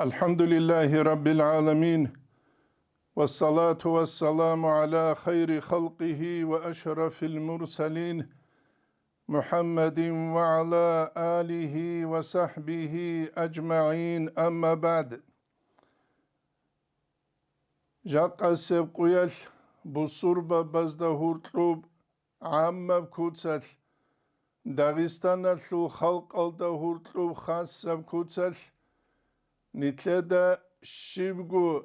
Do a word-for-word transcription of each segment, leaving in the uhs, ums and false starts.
الحمد لله رب العالمين، والصلاة والسلام على خير خلقه وأشرف المرسلين، محمد وعلى آله وصحبه أجمعين، أما بعد. Жакъасеб къуялъ бусурбабазда гьуркьуб гӀаммаб куцалъ, Дагъистаналъул халкъалда гьуркьуб хасаб куцалъ, нилъеда щибго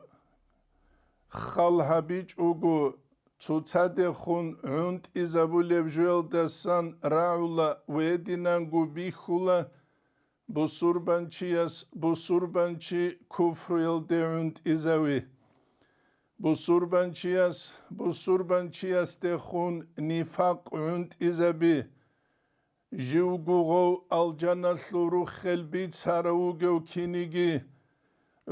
хал гьабичӀого, цоцадехун гӀунтӀизабулеб жоялдасан рагӀула ва гьединанго бихьула: бусурбанчияс бусурбанчи куфруялде гӀунтӀизави. Бусурбанчияс бусурбанчиясдехун нифакъ гӀунтӀизаби. Живго гъов алжаналъул руххел бицарав вугев киниги,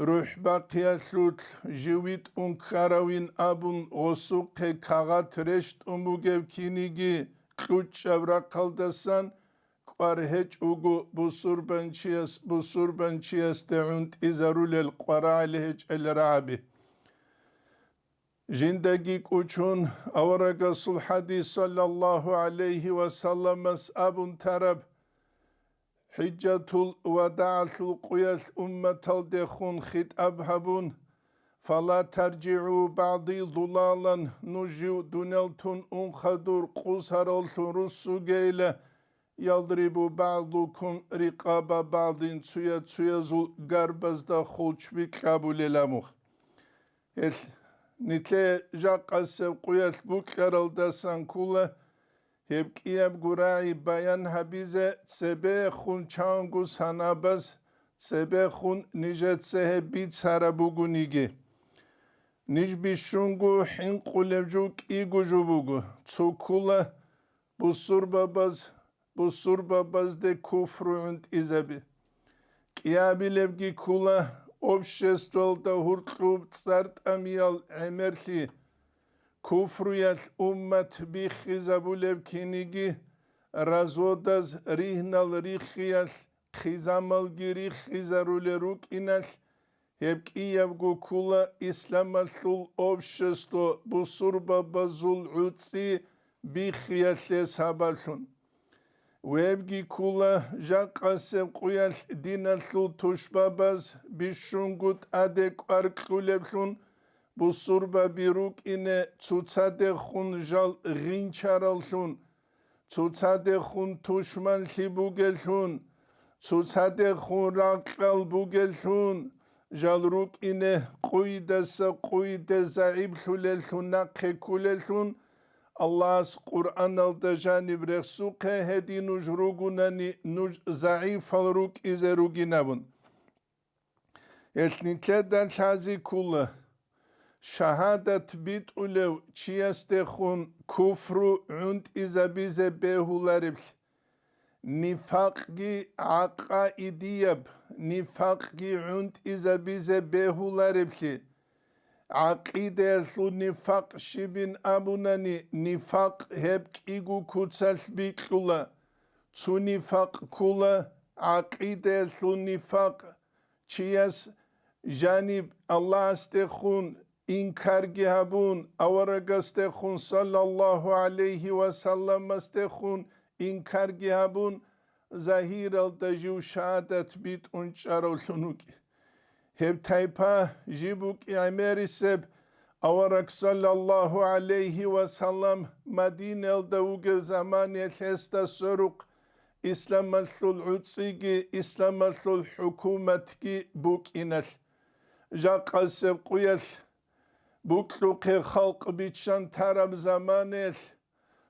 рухӀ бахъиялъулъ жив витӀун ккаравин абун гъосухъе кагъат рещтӀун бугев киниги кьучӀаб рахъалдасан кӀвар гьечӀого бусурбанчияс бусурбанчиясде гӀунтӀизарулел къварагӀел гьечӀел рагӀаби. Жиндаги кӀучун, аварагасул хадис саллаллагьу гӀалайгьи ва салламас абун тараб, хӀижатул вадагӀалъул къуялъ умматалдехун хитӀаб гьабун: «Фала таржигӀу багӀди зулалан», нуж жив дунялтун ун хадур къусараллъун руссугейила, «ядрибу багӀдукум рикъаба багӀдин», цуя-цуязул гарбазда хулчби кьабулел амух. Гьелъ нилъее жакъасеб къуялъ букьаралдасан ккула гьеб кӀиябго рагӀи баян гьабизе, цебехун чанго санабаз, цебехун нижеца гьеб бицараб бугониги. Ниж бищунго хӀинкъулеб жо кӀиго жо буго, цо ккула бусурбабаз бусурбабазде куфру гӀунтӀизаби. КӀиабилебги ккула обществалда гьуркьуб цӀар тӀамиял гӀемерлъи, куфруялъ уммат биххизабулеб киниги, разводаз, ригьнал риххиялъ, хъизамалги риххизарулел рукӀиналъ, гьеб кӀиябго ккула исламалъул общество бусурбабазул гӀуцӀи биххиялъе сабаблъун. Вебги ккула жакъасеб къуялъ диналъул тушбабаз бищунго тӀаде кӀвар кьулеблъун, бусурбаби рукӀине цоцадехун жал гъинчараллъун, цоцадехун тушманлъи бугеллъун, цоцадехун ракьал бугеллъун, жал рукӀине къуйдаса къуйде загӀиплъулеллъун нахъе ккулеллъун, Аллагьас Къуръаналда жаниб рехсухъе, гьедин нуж ругунани, нуж загӀипал рукӀизе ругин абун. Гьелъ нилъеда лъази ккула, шагьадат битӀулев чиясдехун куфру гӀунтӀизабизе бегьулареблъи, нифакъги гӀакъаидияб, нифакъги гӀунтӀизабизе бегьулареблъи. ГӀакъидаялъул нифакъ щибин абунани, нифакъ гьеб кӀиго куцалъ бикьула. Цо нифакъ ккула гӀакъидаялъул нифакъ, чияс жаниб Аллагьасдехун инкарги гьабун, аварагасдехун, саллаллагьу гӀалайгьи ва салламасдехун инкарги гьабун, загьиралда жив шагьадат битӀун чӀаравлъун вукӀи. Гьеб тайпа жиб букӀи гӀемерисеб, авараг саллаллагьу гӀалайгьи ва саллам Мадинаялда вугев заманиялъ гьесда сверухъ исламалъул гӀуцӀиги исламалъул хӀукуматги букӀиналъ. Жакъасеб къуялъ букьухъе халкъ биччан тараб заманаялъ,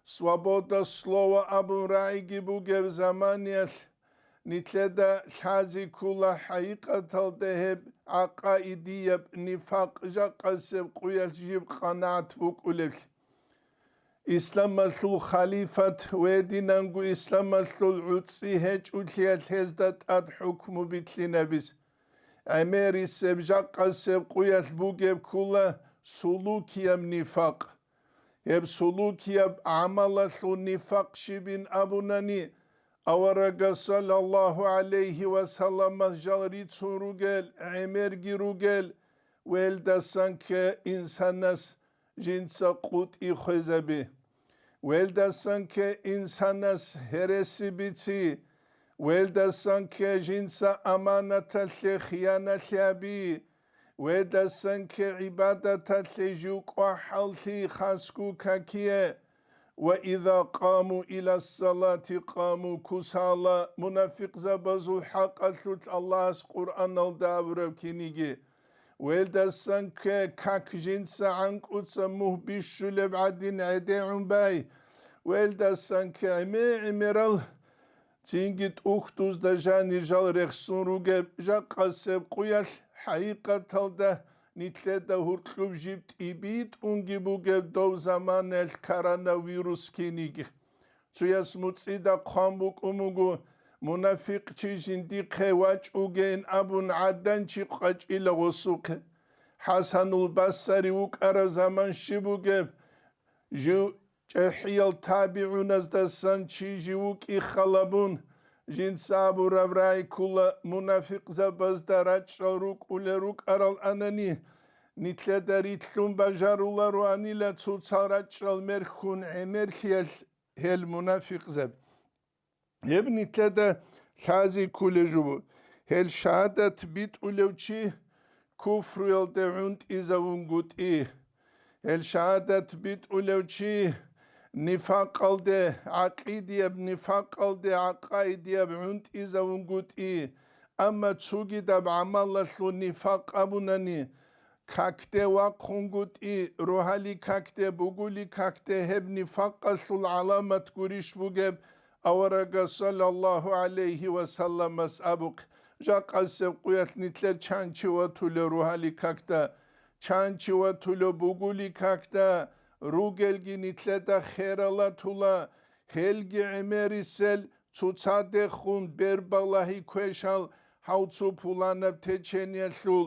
свобода слова абун рагӀиги бугеб заманаялъ, нилъеда лъази ккула хӀакъикъаталда гьеб гӀакъаидияб нифакъ жакъасеб къуялъ жиб къанагӀат букӀулеблъи. Исламалъул халифат ва гьединанго исламалъул гӀуцӀи гьечӀолъиялъ гьезда тӀад хӀукму билълъинабиз. ГӀемерисеб жакъасеб къуялъ бугеб ккула сулукияб нифакъ. Гьеб сулукияб гӀамалалъул нифакъ щибин абунани, Аварагас саллаллагьу гӀалайгьи ва салламас жал рицун ругел, гӀемерги ругел, велдасан кке инсанас жинца къутӀи хвезаби. Велдасан кке инсанас гьереси бици, велдасан кке жинца аманаталъе хиянатлъи гьаби, велдасан кке гӀибадаталъе жив кӀвахӀаллъи хасго какие, ва иза къаму ила салати къаму кусала, мунафикъзабазул хӀакъалъулъ Аллагьас Къуръаналда абураб киниги. Велдасан кке как жинца гӀанкӀуца мугь бищулеб гӀадин гӀедегӀун бай. Велдасан кке гӀемер-гӀемерал цинги тӀухьдузда жанир жал рехсон ругеб жакъасеб къуялъ, хӀакъикъаталда нилъеда гьуркьуб жиб тӀибитӀунги бугеб дов заманаялъ коронавирус киниги. Цояс муцӀида хъван букӀун буго, мунафикъ чи жиндихъе вачӀугейин абун гӀадан чи къачӀила гъосухъе. ХӀасанул Басари вукӀараб заман щиб бугеб? Жив чӀехӀиял табигӀуназдасан чи жив вукӀи халабун, жинца абураб рай ккула мунафикъзабазда рачӀчӀал рукӀулел рукӀарал анани, нилъеда рилълъун бажарулароанила цоцал рачӀчӀал мерхьун гӀемерлъиялъ гьел мунафикъзаб. Гьеб нилъеда лъази ккулеб жо буго. Гьел шагьадат битӀулев чи куфруялде гӀунтӀизавунгутӀи. Гьел шагьадат битӀулев чи нифакъалде, гӀакъидияб нифакъалде, гӀакъаидияб гӀунтӀизавунгутӀи. Амма цогидаб гӀамалалъул нифакъ абунани, какде вахъунгутӀи, рогьали какде, бугули какде, гьеб нифакъалъул гӀаламат гурищ бугеб, аварагас саллаллагьу гӀалайгьи ва салламас абухъ, жакъасеб къуялъ нилъер чан чи ватулев рогьали какда, чан чи ватулев бугули какда, ругелги нилъеда хералатула, гьелги гӀемерисел, цоцадехун бербалагьи квешал, гьав цо пуланаб течениялъул,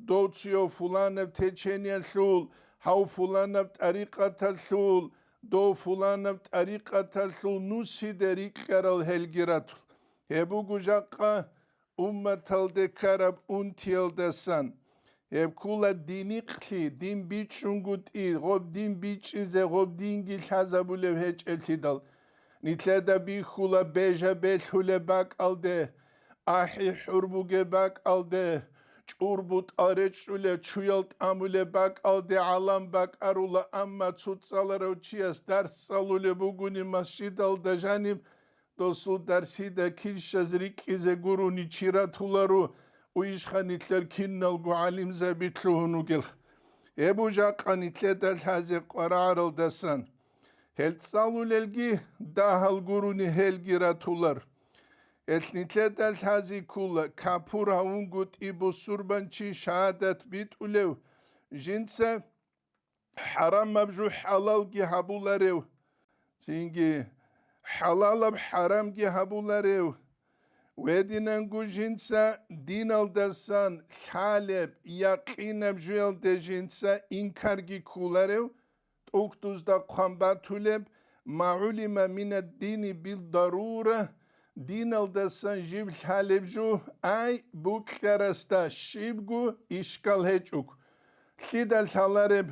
дов цояв фуланаб течениялъул, гьав фуланаб тӀарикъаталъул, дов фуланаб тӀарикъаталъул нусиде рикӀкӀарал гьелги ратул. Гьеб буго жакъа умматалде ккараб унтиялдасан. Гьеб ккула динихълъи, дин бичӀчӀунгутӀи, гъоб дин бичӀчӀизе, гъоб динги лъазабулев гьечӀеблъидал. Нилъеда бихьула бежа белъулеб бакӀалде, ахӀи хӀур бугеб бакӀалде, чӀурбутӀал речӀчӀулеб чуял тӀамулеб бакӀалде гӀалам бакӀарула, амма цоцӀаларав чияс дарс цӀалулеб бугони масжидалда жаниб, досул дарсида килщаз рикӀкӀизе гурони чи ратуларо, уйищха нилъер киналго гӀалимзаби лъугьун вугелха. Гьеб жакъа нилъеда лъазе къварагӀаралдасан. Гьел цӀалулелги дагьал гурони гьелги ратулар. Гьел нилъеда лъази ккула, капур гьавунгутӀи бусурбанчи шагьадат битӀулев жинца хӀарамаб жо хӀалалги гьабуларев, цинги хӀалалаб хӀарамги гьабуларев, гьединанго жинца диналдасан лъалеб якъинаб жоялде жинца инкарги кколарев, тӀухьдузда хъван батулеб, ма гӀулима минаддини билдарура, диналдасан жиб лъалеб жо, ай, букьарасда щибго ишкал гьечӀого. Лъида лъалареб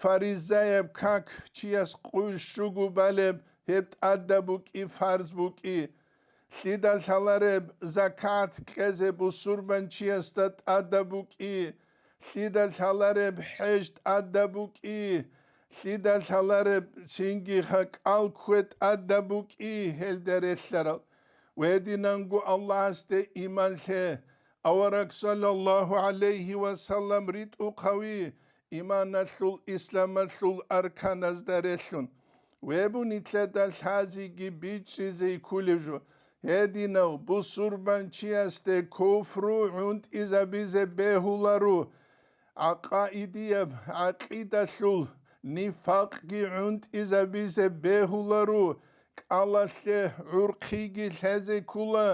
фаризаяб как чияс къуйл щуго балеб, гьеб тӀадаб букӀи, фарз букӀи? Лъида лъалареб закат кьезе бусурбанчиясда тӀадаб букӀи? Лъида лъалареб хӀеж тӀадаб букӀи? Лъида лъалареб цинги кӀал ккве тӀадаб букӀи гьелда релълъарал? Гьединанго Аллагьасде иман лъе, авараг саллаллагьу гӀалайгьи ва саллам ритӀухъави, иманалъул, исламалъул арканазда релълъун. Гьеб нилъеда лъазеги бичӀчӀизе кколеб жо. Гьединав бусурбанчиясде куфру гӀунтӀизабизе бегьуларо, гӀакъаидияб гӀакъидалъул нифакъги гӀунтӀизабизе бегьуларо, кӀалалъе гӀурхъиги лъезе ккола,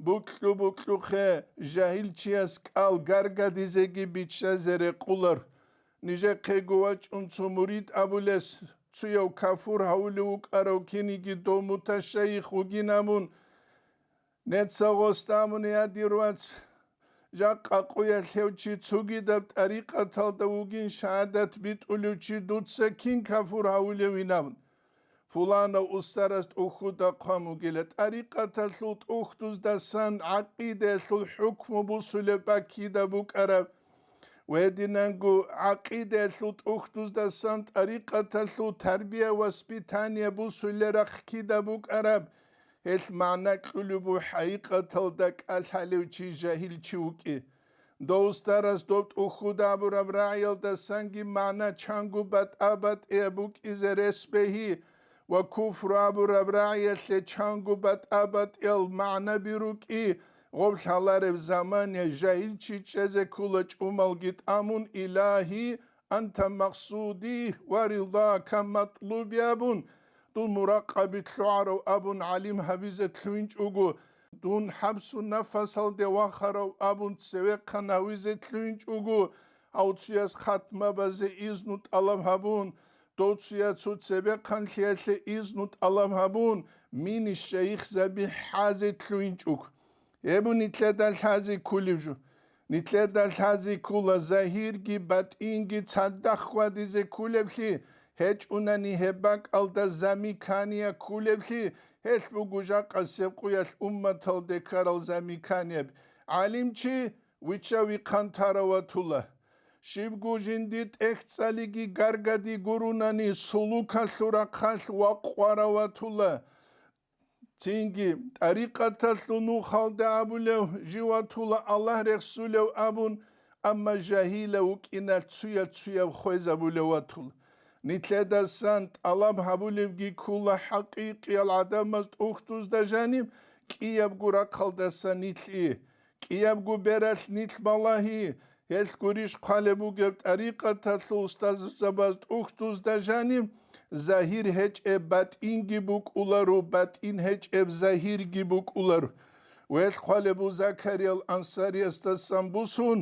букьу-букьухъе жагьилчияс кӀал гаргадизеги биччазе рекъолар. Нижехъего вачӀун цо мурид абулес, цояв кафур гьавулев вукӀарав киниги дов муташайих вугин абун, Неца гъосда абуна: «Я, дир вац, жакъа къуялъ гьев чи цогидаб тӀарикъаталда вугин шагьадат битӀулев чи дуца кин кафур гьавулевин?» абун. Фуланав устарас тӀухьуда хъван вугила, тӀарикъаталъул тӀухьдуздасан гӀакъидаялъул хӀукму бусулеб бакида букӀараб. Гьединанго гӀакъидаялъул тӀухьдуздасан тӀарикъаталъул тарбия-воспитание бусулел рахъ кида букӀараб, гьелъ магӀна кьулеб буго хӀакъикъаталда кӀалъалев чи, жагьил чи вукӀи. Дов устарас доб тӀухьуда абураб рагӀиялдасанги магӀна чанго батӀа-батӀияб букӀизе рес бегьи ва куфру абураб рагӀиялъе чанго батӀа-батӀиял магӀнаби рукӀи, гъоб лъалареб замане жагьил чи чӀезе ккола чӀумалги тӀамун: «Илагьи, анта макъсуди ва ризака матлуби», – абун, дун муракъаби лъугӀарав абун гӀалим гьабизе лъугьинчӀого, дун хӀабсу нафасалде вахарав абун цевехъан гьавизе лъугьинчӀого, гьав цуяс хатма базе изну тӀалаб гьабун, дов цуяцу цебехъанлъиялъе изну тӀалаб гьабун, мини шайихзаби хӀазе лъугьинчӀого. Гьеб нилъеда лъазе кколеб жо. Нилъеда лъазе ккола загьирги батӀинги цадахъ хьвадизе кколеблъи, гьечӀунани гьеб бакӀалда замикания кколеблъи, гьелъ буго жакъасеб къуялъ умматалде ккарал замиканияб. ГӀалимчи вичча-вихъан тараватула. Щибго жиндир тӀехь цӀалиги гаргади гурунани, сулукалъул рахъалъ вакъвараватула. Цинги тӀарикъаталъул нухалда абулев живатула Аллагь рехсулев абун, амма жагьилав вукӀиналъ цуя-цуяб хвезабулев ватула. Нилъедасан тӀалаб гьабулебги ккула хӀакъикъиял гӀадамаз тӀухьдузда жаниб кӀиябго рахъалдаса нилъи, кӀиябго бералъ нилъ балагьи, гьелъ гурищ хъвалеб бугеб тӀарикъаталъул устазабаз тӀухьдузда жаниб, загьир гьечӀеб батӀинги букӀуларо, батӀин гьечӀеб загьирги букӀуларо. Гьелъ хъвалеб буго Закариял Ансариясдасан бусун,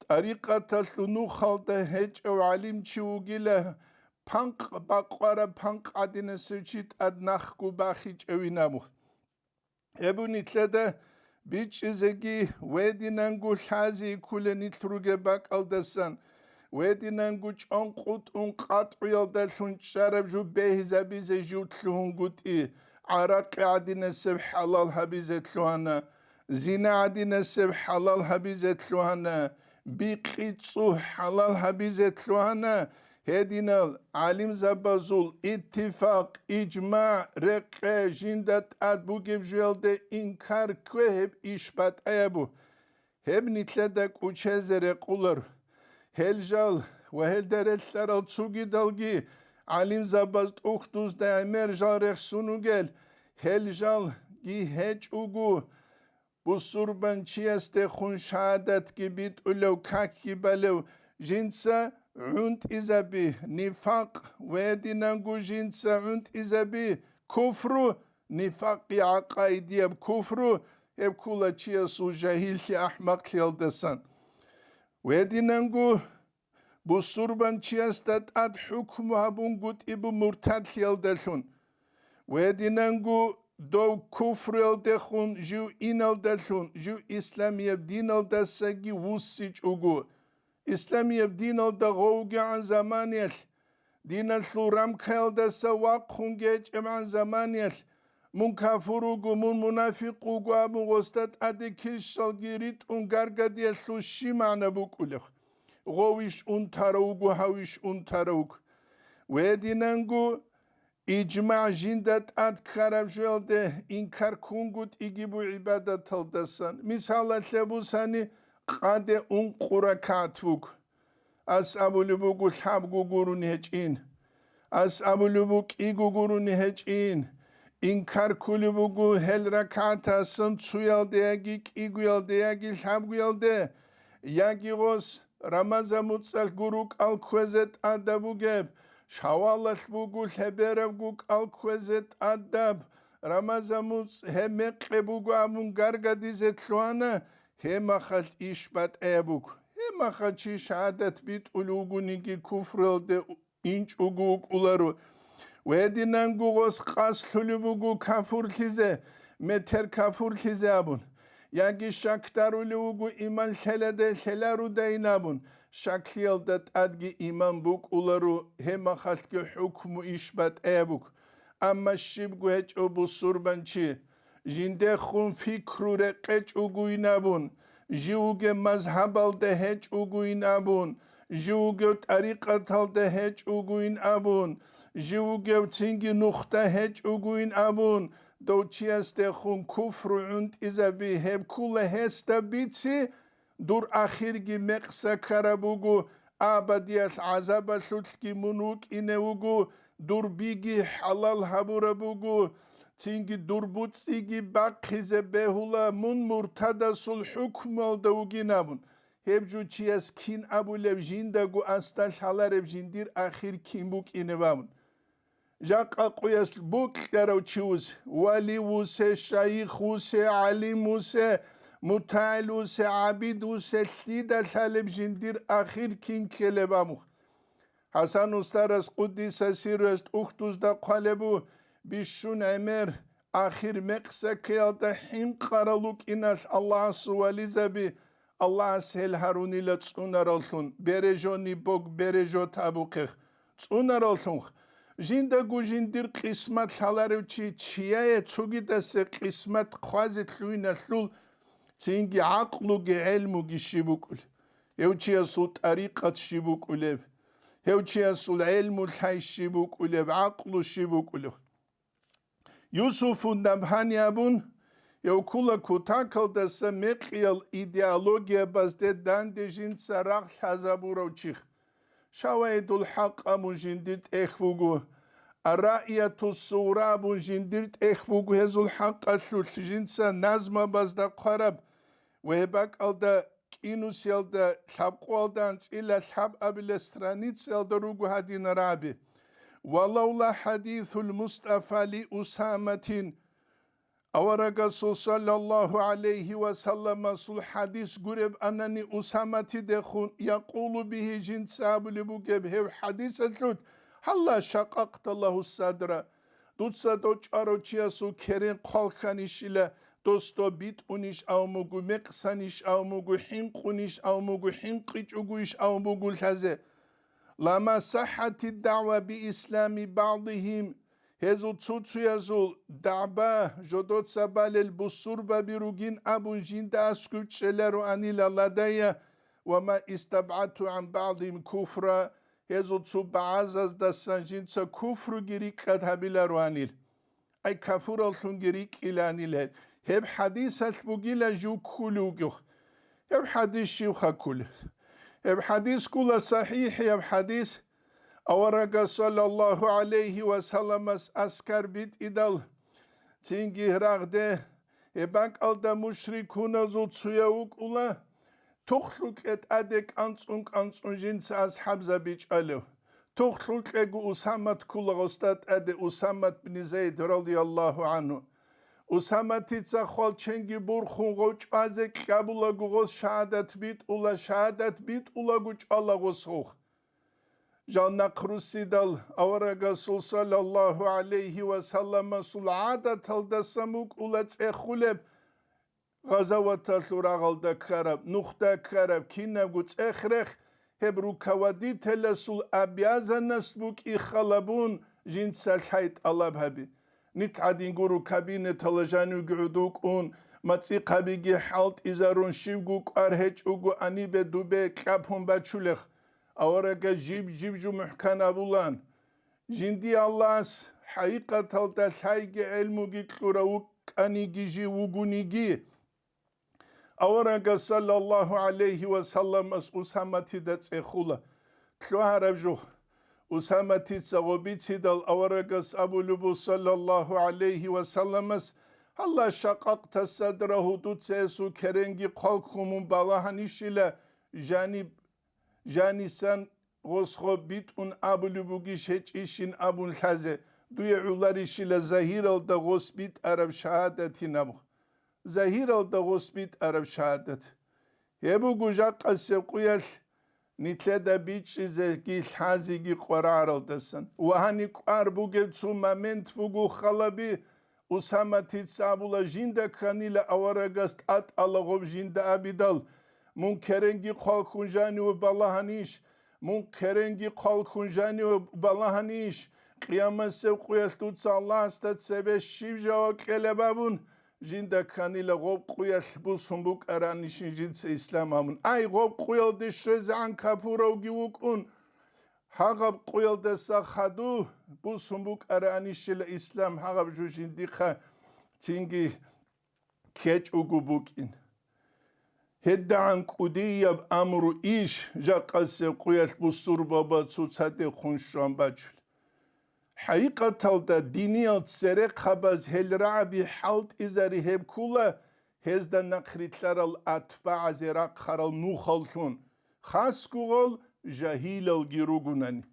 тӀарикъаталъул нухалда гьечӀев гӀалимчи вугила, панкъ бакъвараб панкъ гӀадинасев чи тӀад нахго бахичӀевин абу. Гьеб нилъеда бичӀчӀизеги, гьединанго лъазе ккула нилъ ругеб бакӀалдасан, гьединанго чӀонкъутӀун къатӀуялдалъун чӀараб жо бегьизабизе жив лъугьунгутӀи, гӀаракъи гӀадинасеб хӀалал гьабизе лъугьана, зина гӀадинасеб хӀалал гьабизе лъугьана, бикъи-цӀугь хӀалал гьабизе лъугьана, гьединал гӀалимзабазул иттифакъ, ижмагӀ, рекъе жинда тӀад бугеб жоялде инкар ккве гьеб иш батӀаябу. Гьеб нилъеда кӀучезе рекъулар. Гьел жал ва гьелда релълъарал цогидалги гӀалимзабаз тӀухьдузда гӀемер жал рехсун ругел, гьел жалги гьечӀого, бусурбанчиясдехун шагьадатги битӀулев, какги балев, жинца гӀунтӀизаби, нифакъ, гьединанго жинца гӀунтӀизаби, куфру, нифакъи гӀакъаидияб куфру, гьеб ккула чиясул жагьиллъи, ахӀмакълъиялдасан. Гьединанго бусурбанчиясда тӀад хӀукму гьабунгутӀи бу муртадлъиялдалъун. Гьединанго дов куфруялдехун жив иналдалъун, жив исламияб диналдасаги вуссичӀого. Исламияб диналда гъовгегӀан заманиялъ, диналъул рамкаялдаса вахъун гьечӀебгӀан заманиялъ, мун кафур вуго, мун мунафикъ вуго абун гъосда тӀаде килщалги ритӀун гаргадиялъул щиб магӀна букӀулеб? Гъовищ унтарав вуго, гьавищ унтарав вуго. Гьединанго ижмагӀ жинда тӀад ккараб жоялде инкар ккунгутӀиги бу гӀибадаталдасан. Мисалалъе бусани, къаде ункъо ракагӀат буго. Ас абулеб буго, лъабго гурони гьечӀин. Ас абулеб буго, кӀиго гурони гьечӀин. Инкар кколеб буго гьел ракагӀатасан цоялде яги кӀигоялде яги лъабгоялде, яги гъос Рамазан муцӀалъ гуру кӀал кквезе тӀадаб бугеб, шавалалъ буго лъеберабго кӀал кквезе тӀадаб, Рамазан муцӀ гьеб мекъи буго абун гаргадизе лъугьана, гьеб махалъ иш батӀаяб буго. Гьеб махалъ чи шагьадат битӀулев вугониги куфруялде инчӀого вукӀуларо. Гьединанго гъос къасд лъулеб буго кафурлъизе, метер кафурлъизе абун, яги щакдарулев вуго иман лъеладе лъеларудайин абун, щаклъиялда тӀадги иман букӀуларо, гьемахалъги хӀукму иш батӀаяб буго. Амма щибго гьечӀо бусурбанчи, жиндехун пикру рекъечӀугуйин абун, жив вугев мазгьабалда гьечӀугуйин абун, жив вугев тӀарикъаталда гьечӀугуйин абун, жив вугев цинги нухда гьечӀугуйин абун, дов чиясдехун куфру гӀунтӀизаби, гьеб ккула гьесда бици, дур ахирги мекъса ккараб буго, абадиялъ гӀазабалъулъги мун вукӀине вуго, дур биги хӀалал гьабураб буго, цинги дур буцӀиги бахъизе бегьула, мун муртадасул хӀукмуялда вугин абун. Гьеб жо чияс кин абулеб, жиндаго асда лъалареб жиндир ахир кин букӀинеб абун. Жакъа къуялъ бокьарав чи вусе, вали вусе, шайих вусе, гӀалим вусе, мутагӀил вусе, гӀабид вусе, лъида лъалеб жиндир ахир кин ккелеб абун. ХӀасан устарас къуддиса сирруяс тӀухьдузда хъвалеб бу, бищун гӀемер, ахир мекъса ккеялда хӀинкъарал рукӀиналъ Аллагьасул вализаби, Аллагьас гьел гьарунила цӀунараллъун, бережённый Бог бережёт абухъех, цӀунараллъунх. Жиндаго жиндир къисмат лъаларев чи, чияе цогидасе къисмат хъвазе лъугьиналъул, цинги гӀакълуги гӀелмуги щиб букӀулеб, гьев чиясул тӀарикъат щиб букӀулеб, гьев чиясул гӀелму лъай щиб букӀулеб, гӀакълу щиб букӀулеб. Юсуфу Набгьани абун, гьев ккула кутакалдаса мекъиял идеологиябазде данде жинца рагъ лъазабурав чих. Шаваидул хӀакъ абун жиндир тӀехь буго, Ар-Раиятус-Сугъра абун жиндир тӀехь буго гьезул хӀакъалъулъ жинца назмабазда хъвараб ва гьеб бакӀалда кӀинусиялда лъабкъоялда анцӀила лъабабила страницаялда руго гьадинал рагӀаби: «Ва лавла хӀадисул Мустафа ли Усаматин», аварагасул саллаллагьу гӀалайгьи ва салламасул хӀадис гуреб анани, Усаматидехун, якъулу бигьи, жинца абулеб бугеб гьев хӀадисалъулъ: «Гьалла шакъакъта лагьу садра», дуца дов чӀварав чиясул керен хъвалхьанищила, дос дов битӀунищ абун буго, мекъсанищ абун буго, хӀинкъунищ абун буго, хӀинкъичӀогойищ абун буго лъазе. «Лама саххатид дагӀва би ислами багӀдигьим», гьезул цо-цоязул дагӀба жодоца балел бусурбаби ругин абун жинда аскӀов чӀелароанила ладая, «ва ма истабгӀату гӀан багӀдигьим куфра», гьезул цо багӀазаздасан жинца куфруги рикӀкӀад гьабилароанил. Ай, кафураллъунги рикӀкӀиланил гьел. Гьеб хӀадисалъ бугила жив ккулев вугев. Гьеб хӀадис щивха ккулев? Гьеб хӀадис ккула сахӀихӀияб хӀадис, аварагас саллаллагьу гӀалайгьи ва салламас аскар битӀидал, цинги рагъде, гьеб бакӀалда мушрикуназул цояв вукӀула, тухлъукье тӀаде кӀанцӀун-кӀанцӀун жинца асхӀабзаби чӀалев. Тухлъукьего Усамат ккула гъосда тӀаде, Усамат бни Зайд радияллагьу гӀангьу. Усаматица хвалченги бурхун гъов чӀвазе кьабулаго гъос шагьадат битӀула, шагьадат битӀулаго чӀвала гъос гъов. Жал нахъруссидал аварагасул саллаллагьу гӀалайгьи ва салламасул гӀадаталдасан букӀула цӀехулеб, гъазаваталъул рагъалда ккараб, нухда ккараб кинабго цӀех-рех, гьеб руководителасул обязанность букӀин халабун жинца лъай тӀалаб гьаби. Нилъ гӀадин гуро кабинетала жанивги гӀодов кӀун, мацӀихъабиги хӀалтӀизарун, щивго кӀвар гьечӀого анибе дубе кьабун бачулех. Аварагас жиб-жиб жо мухӀкан абулаан. Жиндие Аллагьас хӀакъикъаталда лъайги гӀелмуги кьурав вукӀаниги жив вугониги, аварагас саллаллагьу гӀалайгьи ва салламас Усаматида цӀехула. Лъугьараб жо. Усаматица гъо бицидал аварагас абулеб бу саллаллагьу гӀалайгьи ва салламас: «Гьалла шакъакъта садрагьу», дуца гьесул керенги хъвалхьун мун балагьанищила, жаниб жанисан гъос гъо битӀун абулеб бугищ гьечӀищин абун лъазе, дуе гӀоларищила загьиралда гъос битӀараб шагьадатин абу. Загьиралда гъос битӀараб шагьадат. Гьеб буго жакъасеб къуялъ нилъеда бичӀчӀизеги лъазеги къваригӀаралдасан. Ва гьаниб кӀвар бугеб цо момент буго халаби, Усаматица абула, жинда кканила аварагас тӀатӀала гъоб жинда абидал, мун керенги хъвалхьун жаниве балагьанищ? Мун керенги хъвалхьун жаниве балагьанищ? Къиямасеб къуялъ дуца Аллагьасда цебе щиб жаваб кьелеб абун, жинда кканила гъоб къуялъ бусун букӀаранищин жинца ислам абун. Ай, гъоб къуялде щвезегӀан капуравги вукӀун, гьагъаб къуялдаса хаду бусун букӀаранищила ислам, гьагъаб жо жиндихъа цинги ккечӀого букӀин. ГьедагӀан кӀудияб амру иш жакъасеб къуялъ бусурбаба цоцадехун щван бачулеб. ХӀакъикъаталда диниял церехъабаз гьел рагӀаби хӀалтӀизари гьеб ккула, гьезда нахърилълъарал атбагӀазе рахъарал нухаллъун, хасго гъол жагьилалги ругунани.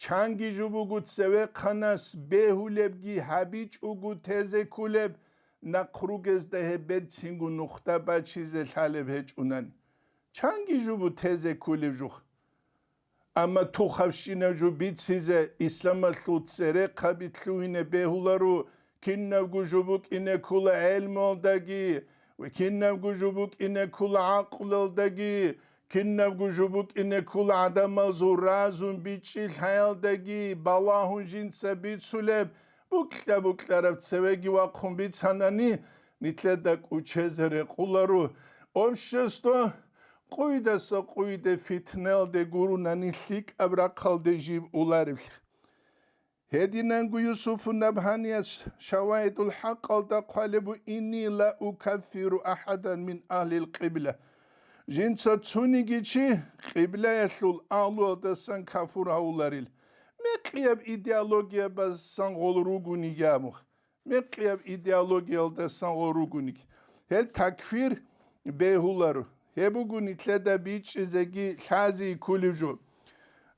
Чанги жо буго цевехъанас бегьулебги гьабичӀого тезе кколеб, нахъ ругезда гьеб берцинго нухда бачизе лъалеб гьечӀунани. Чанги жо бу тезе кколеб жух. Амма тухабщинаб жо бицизе исламалъул церехъаби лъугьине бегьуларо, кинабго жо букӀине ккола гӀелмуялдаги ва кинабго жо букӀине ккола гӀакълуялдаги, кинабго жо букӀине ккола гӀадамазул разум бичӀчӀи лъаялдаги балагьун жинца бицулеб, букьа-букьараб цевеги вахъун бицанани, нилъеда кӀучезе рекъоларо. Общество къуйдаса къуйде фитналде гурони лъикӀаб рахъалде жиб улареблъи. Гьединанго Юсуфу Набгьанияс Шавагьидул ХӀакъалда хъвалеб бу: «Инни ла укаффиру ахӀадан мин агьлил къибла». Жинца цониги чи къиблаялъул агьлуялдасан кафур гьавуларил. Мекъияб идеологиябасан гъол ругониги абун. Мекъияб идеологиялдасан гъол ругониги. Гьел такфир бегьуларо. Гьеб буго нилъеда бичӀчӀизеги лъази кколеб жо.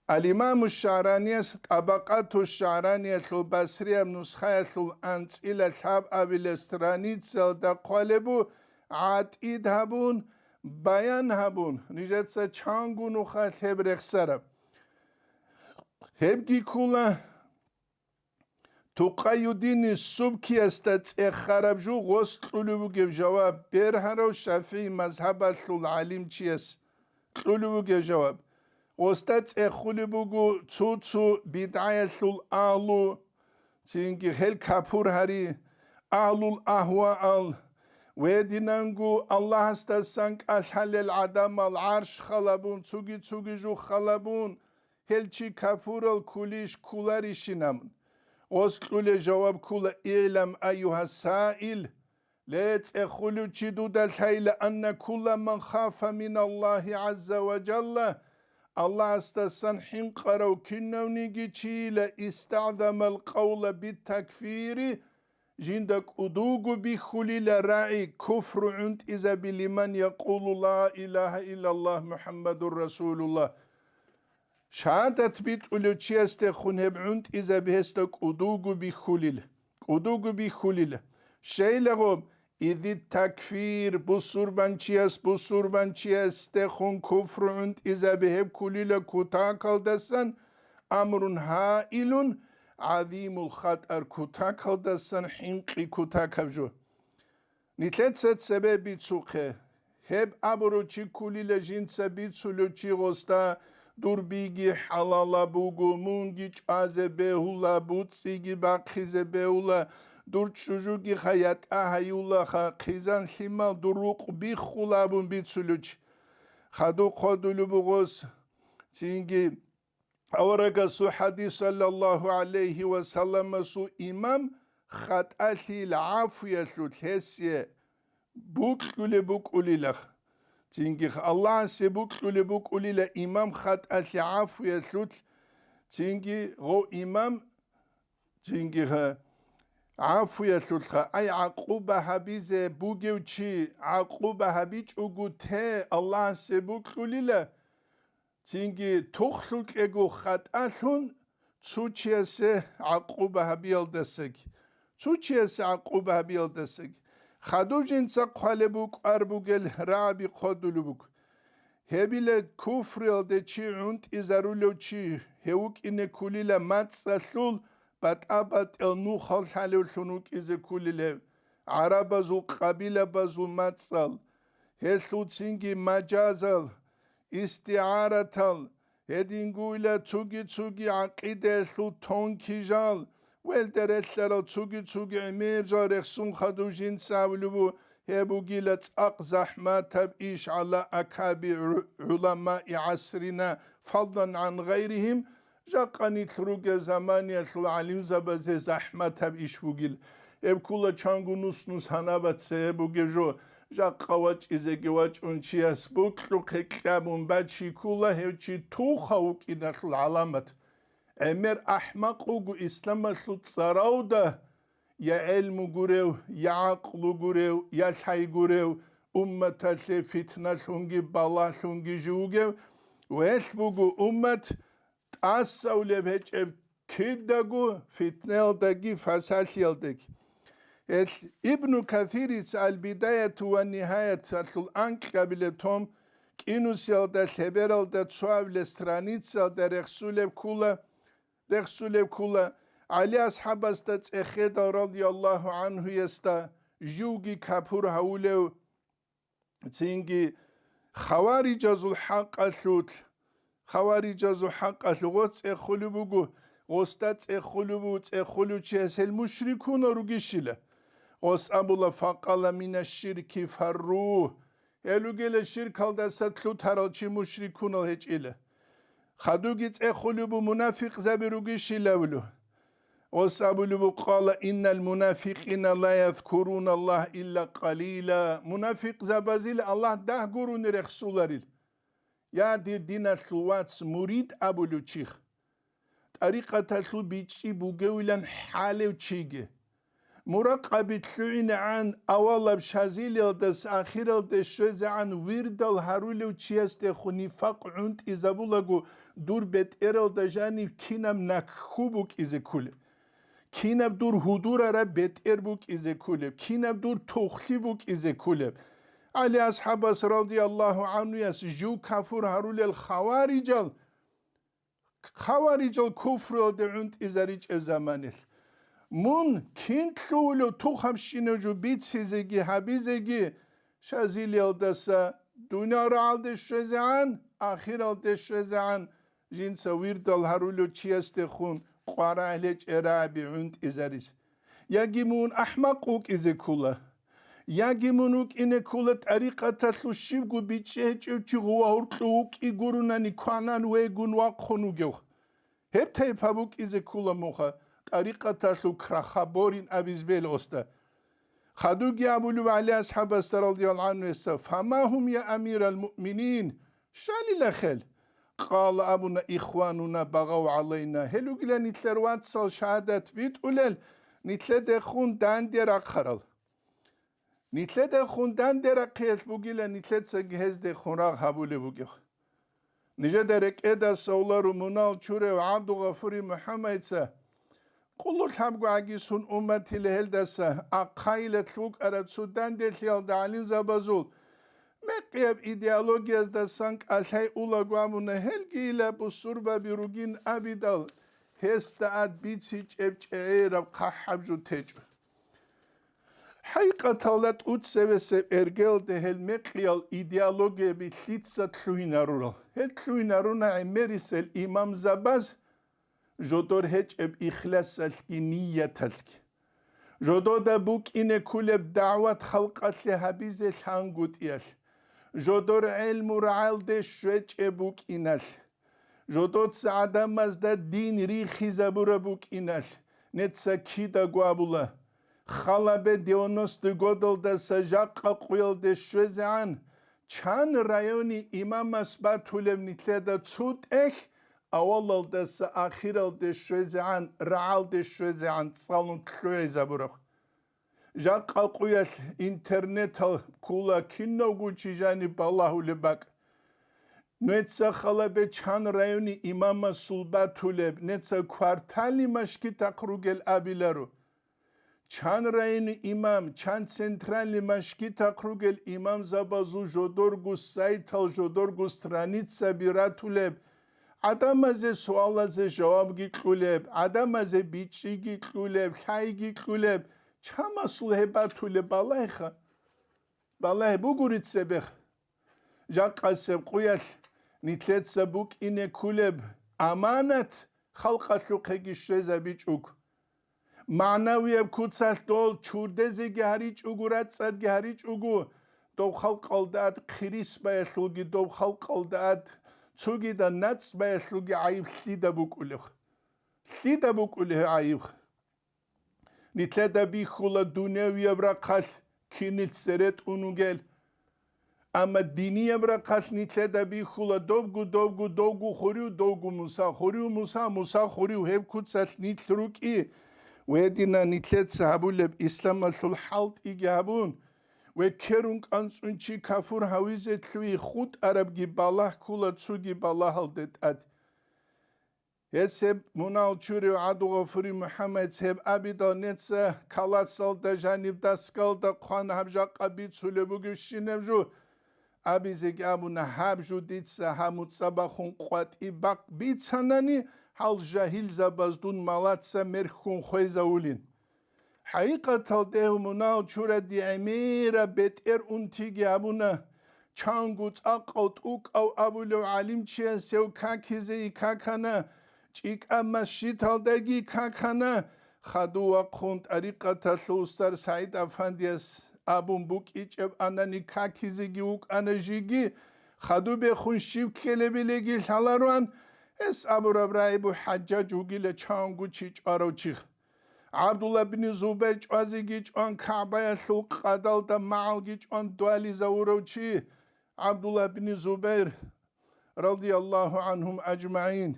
Ал-Имаму ШагӀранияс ТӀабакъату ШагӀраниялъул басрияб нусхаялъул анцӀила лъабабилеб страницаялда хъвалеб бу, гӀатӀид гьабун, баян гьабун, нижеца чанго нухалъ гьеб рехсараб. Гьебги ккула Тукъаюддини Субкиясда цӀехараб жо гъос кьулеб бугеб жаваб, бергьарав ШафигӀи мазгьабалъул гӀалимчияс кьулеб бугеб жаваб. Гъосда цӀехулеб буго цо-цо бидгӀаялъул агьлу, цинги гьел капур гьари, агьлул агьваал, гьединанго Аллагьасдасан кӀалъалел гӀадамал гӀарш халабун, цуги-цуги жух халабун, гьел чи кафурал ккулищ кколарищин абун. Гъос кьулеб жаваб ккула: «ИгӀлам, айюгьа саил», ле, цӀехулев чи, дуда лъайла, «анна кулла ман хафа мин Аллагьи гӀазза ва жалла», Аллагьасдасан хӀинкъарав кинавниги чийила, «истагӀзамал къавла бит-такфири», жинда кӀудуго бихьулила рагӀи куфру гӀунтӀизаби, «лиман якъулу ла илагьа иллаллагь МухӀаммадур расулуллагь». Шагьадат битӀулев чиясдехун гьеб гӀунтӀизаби гьесда кӀудуго бихьулила, кӀудуго бихьулила. Щайлаго, изит такфир, бусурбанчияс бусурбанчиясдехун куфру гӀунтӀизаби гьеб ккулила кутакалдасан, амрун гьаилун, гӀазимул хатӀар, кутакалдасан хӀинкъи кутакаб жо. Нилъеца цебе бицухъе. Гьеб абурав чи ккулила жинца бицулев чи гъосда: «Дур биги хӀалалаб буго, мунги чӀвазе бегьула, буцӀцӀиги бахъизе бегьула, дур чӀужуги ха ятӀа гьаюлаха, хъизан лъимал дур рукъ биххула», – абун бицулев чи. Хадуб хъодулеб буго гъос, цинги Аварагасул хӀадис, саллаллагьу гӀалайгьи ва салламасул, имам хатӀалъил гӀафуялъулъ гьесие букьулеб букӀулилах. Цинги Аллагьасе букьулеб букӀулила имам хатӀалъи гӀафуялъулъ, цинги гъов имам, цинги гӀафуялъулъха, ай гӀакъуба гьабизе бугев чи гӀакъуба гьабичӀого те Аллагьасе букьулила, цинги тухлъукьего хатӀалъун цо чиясе гӀакъуба гьабиялдасаги, цо чиясе гӀакъуба гьабиялдасаги. Хадуб жинца хъвалеб букӀар бугел рагӀаби хъодулеб буго. Гьебила куфруялде чи гӀунтӀизарулев чи, гьев вукӀине ккулила мацӀалъул батӀа-батӀиял нухал лъалевлъун вукӀизе кколел гьев, гӀарабазул къабилабазул мацӀал, гьелъул цинги мажазал, истигӀаратал, гьедингойила цуги-цуги гӀакъидаялъул тонкий жал, гьелда релълъарал цуги-цуги гӀемер жал рехсун хадуб жинца абулеб бу, гьеб бугила цӀакъ захӀматаб иш гӀала акаби гӀу-, гӀуламаи гӀасрина, фадлан гӀан гъайрихим, жакъа нилъ ругел заманиялъул гӀалимзабазе захӀматаб иш бугил. Гьеб ккула чанго нус-нус гьанабаца гьеб бугеб жо, жакъа вачӀизеги вачӀун чияс бокьухъе кьабун бачи ккула гьев чи тухав вукӀиналъул гӀаламат. ГӀемер ахӀмакъ вуго исламалъул цӀаравда, я гӀелму гурев, я гӀакълу гурев, я лъай гурев, умматалъе фитналъунги балагьлъунги живугев, велъ буго уммат тӀасавлеб гьечӀеб кидаго фитнаялдаги фасалъиялдаги. Гьелъ Ибну Касирица Ал-Бидаяту ва Нигьаяталъул анкьабилеб том кӀинусиялда лъебералда цоабилеб страницаялда рехсулеб ккула, рехсулеб ккула, ГӀали асхӀабасда цӀехедал радияллагьу гӀанхуясда живги капур гьавулев, цинги хаварижазул хӀакъалъулъ, хаварижазул хӀакъалъулъ гъос цӀехулеб буго, гъосда цӀехулеб буго, цӀехулев чияс гьел мушрикунал ругищила. Гъос абула, факъала мина ширки фарру, гьел ругела ширкалдаса лъутарал чи мушрикунал гьечӀила. Хадуги цӀехулеб бу мунафикъзаби ругищилавлу. Гъос абулеб бу, къала, иннал мунафикъина ла язкуруна Аллагь илла къалила. Мунафикъзабазил Аллагь дагь гурони рехсуларил. Я, дир диналъул вац, мурид абулев чих. ТӀарикъаталъул бичӀчӀи бугевилан хӀалев чиги. Муракъаби лъугӀинегӀан авалаб шазилиялдаса ахиралде щвезегӀан вирдал гьарулев чиясдехун нифакъ гӀунтӀизабулаго дур бетӀералда жанив кинаб накху букӀизе кколеб, кинаб дур гьудурараб бетӀер букӀизе кколеб, кинаб дур тухлъи букӀизе кколеб. ГӀали асхӀабас радияллагьу гӀанхуяс жив кафур гьарулел хаварижал Хаварижал куфруялде гӀунтӀизаричӀеб заманилъ. Мун кин лъугьулев тухабщинав жо бицизеги гьабизеги, шазилиялдаса дуниял рагӀалде щвезегӀан, ахиралде щвезегӀан, жинца вирдал гьарулев чиясдехун къварагӀлъи чӀерагӀаби гӀунтӀизарис. Яги мун ахӀмакъ вукӀизе ккула, яги мун вукӀине ккула тӀарикъаталъул щибго бичӀчӀи гьечӀев чи гъува гьоркьов вукӀи гурунани кванан вегун вахъун вугев. Гьеб тайпа букӀизе ккула муха тӀарикъаталъул крахоборин абиз белгӀосда. Хадуги абулев ГӀали асхӀабасда радияллагьу гӀанхуясда, фама гьум, я амирал муъминин, щалила хел? Къала абуна, ихвануна багъав гӀалайна, гьел ругила нилъер вацал шагьадат битӀулел, нилъедехун данде рахъарал. Нилъедехун данде рахъиялъ бугила нилъецаги гьездехун рагъ гьабулеб бугеб. Нижеда рекӀеда совлару мунал чурев ГӀабдулгъафури МухӀаммадица, къуллу лъабго гӀагисун умматила гьелдаса, ахъайилалъ вукӀараб цо данделъиялда гӀалимзабазул мекъияб идеологияздасан кӀалъай улаго абуна, гьелги ила бусурбаби ругин абидал, гьесда ад бицичӀеб чӀегӀераб хъахӀаб жо течӀо. ХӀакъикъаталда тӀуцебесеб эргелде гьел мекъиял идеологияби лъица лъугьинарурал? Гьел лъугьинаруна гӀемерисел имамзабаз жодор гьечӀеб ихласалъги нияталъги. Жодода букӀине кколеб дагӀват халкъалъе гьабизе лъангутӀиялъ. Жодор гӀелму рагӀалде щвечӀеб букӀиналъ. Жодоца гӀадамазда дин рихизабураб букӀиналъ, неца кидаго абула, халабе девяностый годалдаса жакъа къуялде щвезегӀан, чан райони имамас батулеб нилъеда цо тӀехь, авалалдаса ахиралде щвезегӀан, рагӀалде щвезегӀан цӀалун лъугӀизабураб. Жакъа къуялъ интернетал ккула кинавго чи жаниб балагьулеб бакӀ. Нуца халабе чан райони имамасул батулеб, нуца квартальный машгитахъ ругел абиларо. Чан райони имам, чан центральный машгитахъ ругел имамзабазул жодорго сайтал, жодорго страницаби ратулеб, ГӀадамазе суалазе жавабги кьулеб, гӀадамазе бичӀчӀиги кьулеб, лъайги кьулеб, чамасул гьеб батулеб балагьеха. Балагье бугури цебех. Жакъасеб къуялъ нилъеца букӀине ккулеб аманат халкъалъухъеги щвезабичӀого. МагӀнавияб куцалъ дол чурдезеги гьаричӀого, рацӀцӀадги гьаричӀого, дов халкъалда ад хирис баялъулги, дов халкъалда ад цогидал нацӀ баялъулги гӀайиб лъида букӀулев? Лъида букӀулев гьев гӀайиб? Нилъеда бихьула дуневияб рахъалъ кинил цере тӀун вугел. Амма динияб рахъалъ нилъеда бихьула добгу, добгу, добгу хурив, добгу Муса хурив, Муса, Муса хурив гьеб куцалъ нилъ рукӀи. Гьедина нилъеца гьабулеб исламалъул хӀалтӀиги гьабун, векерун кӀанцӀун чи кафур гьавизе лъугьи хутӀарабги балагь ккула цоги балагьалде тӀад. Гьес гьеб мунагьал чурив ГӀабдулгъафури МухӀаммадица гьеб абидал, неца каласалда жаниб даскалда хъван гьаб жакъа бицулеб бугебщинаб жо. Абизеги абуна, гьаб жо дица гьаб муцӀа бахун къватӀиб бакъ бицанани, гьал жагьилзабаз дун малаца мерхьун хвезавулин. ХӀакъикъаталда гьев мунагьал чураде гӀемераб бетӀер унтиги абуна, чанго цӀакъав тӀукӀав абулев гӀалимчияс гьев какизе какана, чӀикӀаб масжидалдаги какана, хадув вахъун тӀарикъаталъул устар СагӀид Афандияс абун букӀичӀеб анани какизеги вукӀана жиги, хадуб бехун щив ккелебилеги лъалароан, гьес абураб рагӀи бу ХӀажжаж вугила чанго чи чӀварав чи. ГӀабдулла бин Зубайр чӀвазеги чӀван, КагӀбаялъул къадалда магӀалги чӀван дугьализавурав чи, ГӀабдулла бин Зубайр, радияллагьу гӀангьум ажмагӀин.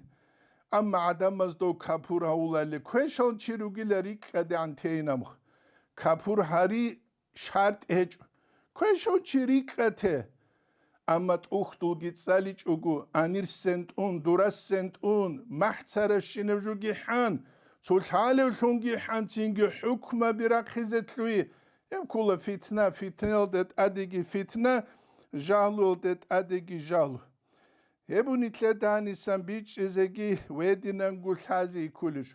Амма гӀадамаз дов капур гьавулали, квешал чи ругила рикӀкӀадегӀан тейинаб. Капур гьари шартӀ гьечӀо, квешав чи рикӀкӀате. Амма тӀухьдулги цӀаличӀого, анирсен тӀун, дурасен тӀун, махӀцарабщинаб жуги хӀан, цо лъалевлъунги хӀан, цинги хӀукмаби рахъизе лъугьи, гьеб ккола фитна, фитнаялде тӀадеги фитна, жагьлуялде тӀадеги жагьлу. Гьеб нилъеда гьанисан бичӀчӀизеги ва гьединанго лъази кколищ?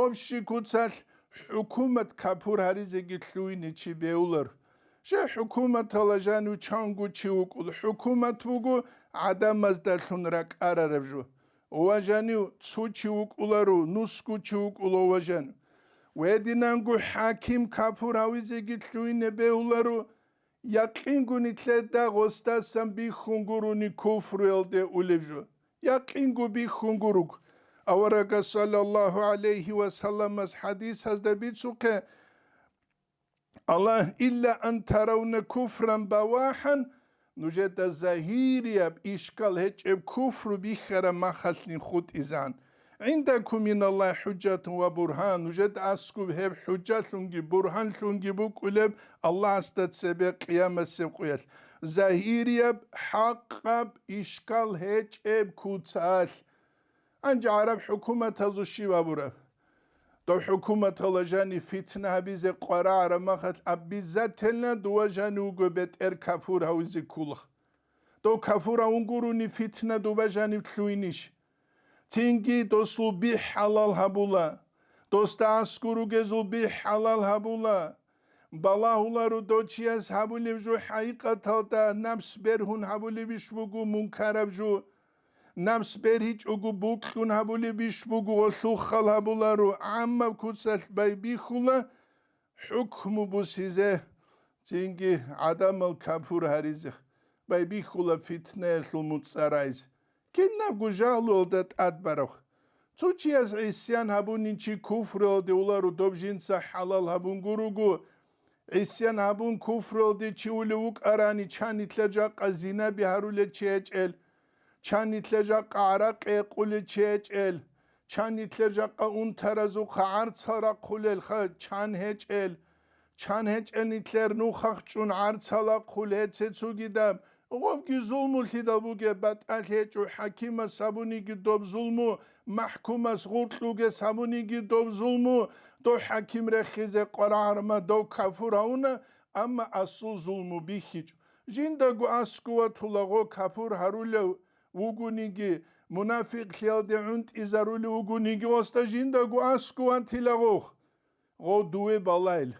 Общий куцалъ хӀукумат капур гьаризеги лъугьине чи бегьулар. Жо хӀукуматалда жанив чанго чи вукӀула, хӀукумат буго гӀадамаздалъун ракӀарараб жо. Ва жанив цо чи вукӀуларо, нусго чи вукӀула ва жанив. Ва гьединанго хӀаким капур гьавизеги лъугьине бегьуларо, якъинго нилъеда гъосдасан бихьун гурони куфруялде улеб жо. Якъинго бихьун гуруг. Аварагас саллаллагьу гӀалайгьи ва салламас хӀадисазда бицухъе, Аллагь, илла ан таравна куфран бавахӀан, нужеда загьирияб ишкал гьечӀеб куфру бихьараб махалъин хутӀизан. ГӀиндакум миналлагь хӀужжатун ва бургьан, нужеда аскӀоб гьеб хӀужжалъунги бургьанлъунги букӀулеб Аллагьасда цебе къиямасеб къуялъ, загьирияб хӀакъаб ишкал гьечӀеб куцалъ. Гьанже гӀараб хӀукуматазул щиб абураб? Дов хӀукуматалда жанив фитна гьабизе къварагӀараб махалъ, обязательно дова жанив вуго бетӀер кафур гьавизе ккола. Дов кафур гьавун гурони фитна дова жанив лъугьинищ? Цинги досул би хӀалал гьабула, досда аскӀор ругезул би хӀалал гьабула. Балагьуларо дов чияс гьабулеб жо хӀакъикъаталда напс бергьун гьабулебищ буго мункараб жо? Напс бергьичӀого бокьун гьабулебищ буго, гъолъухъал гьабуларо, гӀаммаб куцалъ байбихьула хӀукму бусизе, цинги гӀадамал капур гьаризе, байбихьула фитнаялъул муцӀа райзе. Кинабго жагьлуялда тӀад бараб. Цо чияс гӀисян гьабунин чи куфруялде уларо, доб жинца хӀалал гьабун гуруго. ГӀисян гьабун куфруялде чи улев вукӀарани, чан нилъер жакъа зинаби гьарулел чи гьечӀел, чан нилъер жакъа гӀаракъи гьекъулел чи гьечӀел, чан нилъер жакъа унтаразухъа гӀарцал рахъулелха чан гьечӀел, чан гьечӀел нилъер нухахъ чӀун гӀарцал рахъул гьеце цогидаб, гъобги зулмулъидал бугеб батӀалъ гьечӀо, хӀакимас гьабуниги доб зулму, махӀкумас гъуркьугес гьабуниги доб зулму, дов хӀаким рехизе къварагӀарма, дов кафур гьавуна, амма асул зулму бихьичӀо. Жиндаго аскӀуватула гъо кафур гьарулев вугониги, мунафикълъиялде гӀунтӀизарулев вугониги, гъосда жиндаго аскӀов ватила гъов. Гъов дуве балайил.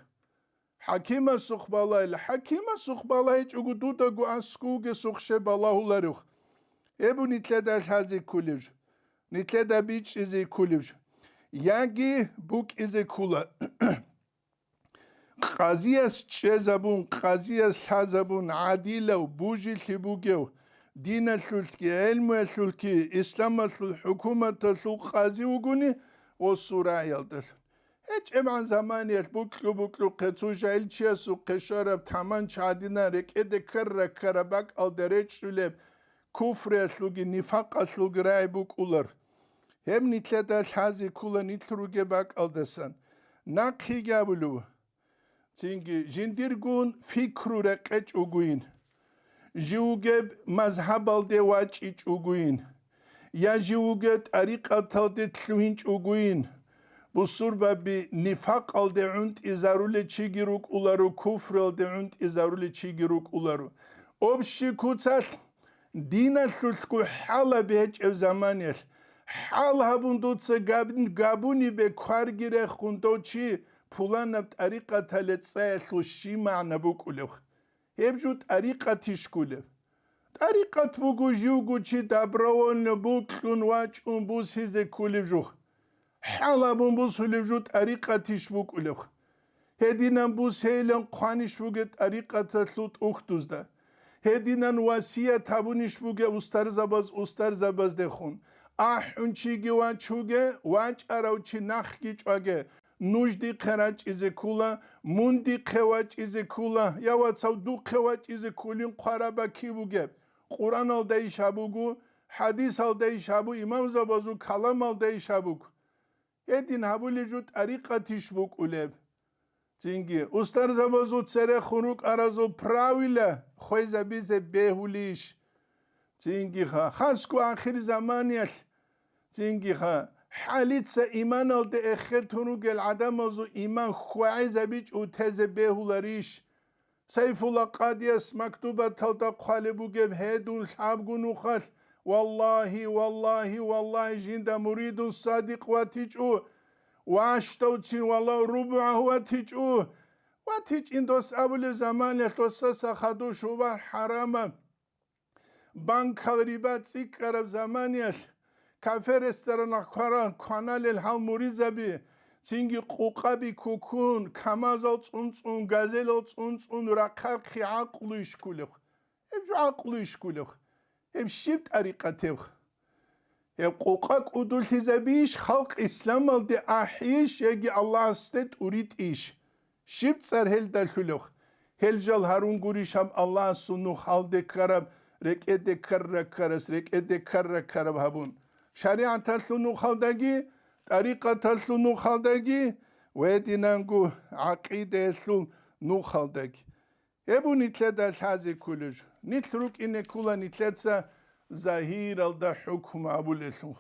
ХӀакимасухъ балайил, хӀакимасухъ балайчӀого дудаго аскӀов вугесухъ щай балагьуларев. Гьеб нилъеда лъазе кколеб жо, нилъеда бичӀчӀизе кколеб жо. Яги букӀизе ккола. Къазияс чӀезабун, къазияс лъазабун, гӀадилав, бужилъи бугев, диналъулъги, гӀелмуялъулъги, исламалъул хӀукуматалъул къази вугони, гъосул рагӀиялдалъун. ГьечӀебгӀан заманиялъ букьу-букьухъе цо жагьилчиясухъе щвараб таманча гӀадинан рекӀеде ккара-ккараб бакӀалда речӀчӀулеб куфриялъулги нифакъалъулги рагӀи букӀулар. Гьеб нилъеда лъазе ккола нилъ ругеб бакӀалдасан. Нахъеги абулев. Цинги жиндиргун пикру рекъечӀогойин, жив вугеб мазгьабалде вачӀичӀогойин, я жив вугеб тӀарикъаталде лъугьинчӀогойин, бусурбаби нифакъалде гӀунтӀизарулел чиги рукӀуларо, куфралде гӀунтӀизарулел чиги рукӀуларо. Общий куцалъ, диналъулъго хӀалаби гьечӀеб заманиялъ, хӀал гьабун дуца габ-, габунибе кварги рехун дов чи пуланаб тӀарикъатале цӀаялъул щиб магӀна букӀулев? Гьеб жо тӀарикъатищ гулеб? ТӀарикъат буго живго чи добровольно букьун вачӀун бусизе кколеб жо. ХӀал гьабун бусулеб жо тӀарикъатищ букӀулеб? Гьединан бусейилан хъванищ бугеб тӀарикъаталъул тӀухьдузда? Гьединан васият гьабунищ бугеб устарзабаз устарзабаздехун? АхӀун чиги вачуге, вачӀарав чи нахъги чӀваге, нуж дихъе рачӀизе ккула, мун дихъе вачӀизе ккула, я вацав духъе вачӀизе ккулин хъвараба киб бугеб? Къураналда иш гьабуго, хӀадисалда иш гьабу, имамзабазул каламалда иш гьабуго. Гьедин гьабулеб жо тӀарикъатищ букӀулеб? Цинги, устарзабазул церехун рукӀаразул правила хвезабизе бегьулищ? Цинги ха, хасго ахир заманиялъ, цинги ха, хӀалица иманалде эхертун ругел гӀадамазул иман хьвагӀизабичӀо тезе бегьуларищ? Сайфулла къадияс мактубаталда хъвалеб бугеб гьедун лъабго нухалъ, валлагьи, валлагьи, валлагьи, жинда муридун садикъ ватичӀо, ващдавцин валлагь рубугӀагь ватичӀо. ВатичӀин дос абулеб заманалъ досаса хадур шубагь хӀарамаб. Банкал риба цӀикӀкӀараб заманиялъ, кафе-ресторанах квара-, кваналел гьал муризаби, цинги къукъаби ккуккун, камазал цӀунцӀун, газелал цӀунцӀун рахъархъи гӀакълу ишкулев? Гьеб жо гӀакълу ишкулев? Гьеб щиб тӀарикъатев? Гьеб къукъа кӀудулъизабийищ, халкъ исламалде ахӀийищ яги Аллагьасде тӀуритӀийищ? Щиб цӀар гьелдалъулев? Гьел жал гьарун гурищ гьаб Аллагьасул нух гьалде ккараб, рекӀеде ккара-ккарас рекӀеде ккара-ккараб гьабун, шаригӀаталъул нухалдаги, тӀарикъаталъул нухалдаги ва гьединанго гӀакъидаялъул нухалдаги. Гьеб нилъеда лъазе кколеб жо. Нилъ рукӀине ккола нилъеца загьиралда хӀукму абулелъул.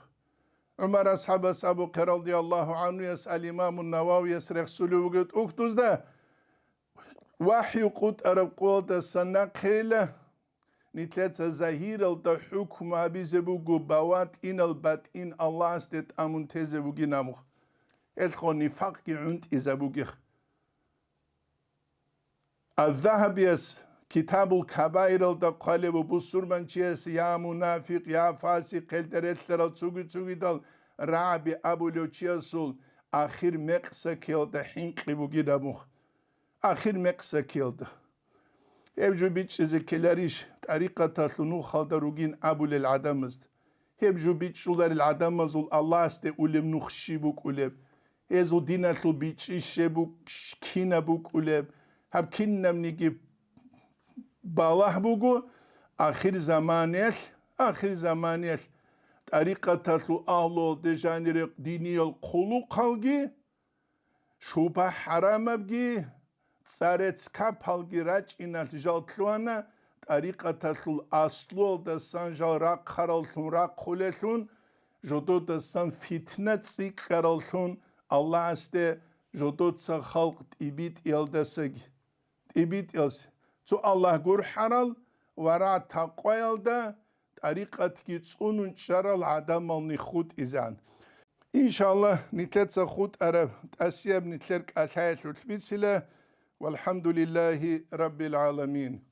ГӀумар асхӀабас абухъе радияллагьу гӀанхуяс ал-Имамун Нававияс рехсулев вугев тӀухьдузда, вахӀю къутӀараб къоялдасан нахъейила, нилъеца загьиралда хӀукму гьабизе буго, баватӀинал батӀин Аллагьасде тӀамун тезе бугин абухъ. Гьелъго нифакъги гӀунтӀизабугех. Аз-Загьабияс Китабул Кабаиралда хъвалеб бусурманчияс я мунафикъ, я фасикъ гьелда релълъарал цуги-цугидал рагӀаби абулев чиясул ахир мекъсакиялда хӀинкъи бугин абухъ. Ахир мекъсакиялда. Гьеб жо бичӀчӀизе ккеларищ тӀарикъаталъул нухалда ругин абулел гӀадамазда? Гьеб жо бичӀчӀуларел гӀадамазул Аллагьасде улеб нух щиб букӀулеб? Гьезул диналъул бичӀчӀи щеб бук-, щ-, кинаб букӀулеб? Гьаб кинабниги балагь буго ахир заманиялъ, ахир заманиялъ тӀарикъаталъул агьлуялде жанире диниял хъулухъалги, шубгьа-хӀарамабги, цӀарецкапалги рачӀиналъ жал лъугьана, тӀарикъаталъул аслуялдасан жал рахъараллъун рахъулелъун, жододасан фитна цӀикӀкӀараллъун, Аллагьасде жодоца халкъ тӀибитӀиялдасаги. ТӀибитӀиялс цо Аллагь гурхӀарал ва рагӀ-такъваялда тӀарикъатги цӀунун чӀарал гӀадамални хутӀизан. Иншаллагь, нилъеца хутӀараб тӀасияб нилъер кӀалъаялъулъ бицила. ВалхӀамдулиллагьи раббил гӀаламин.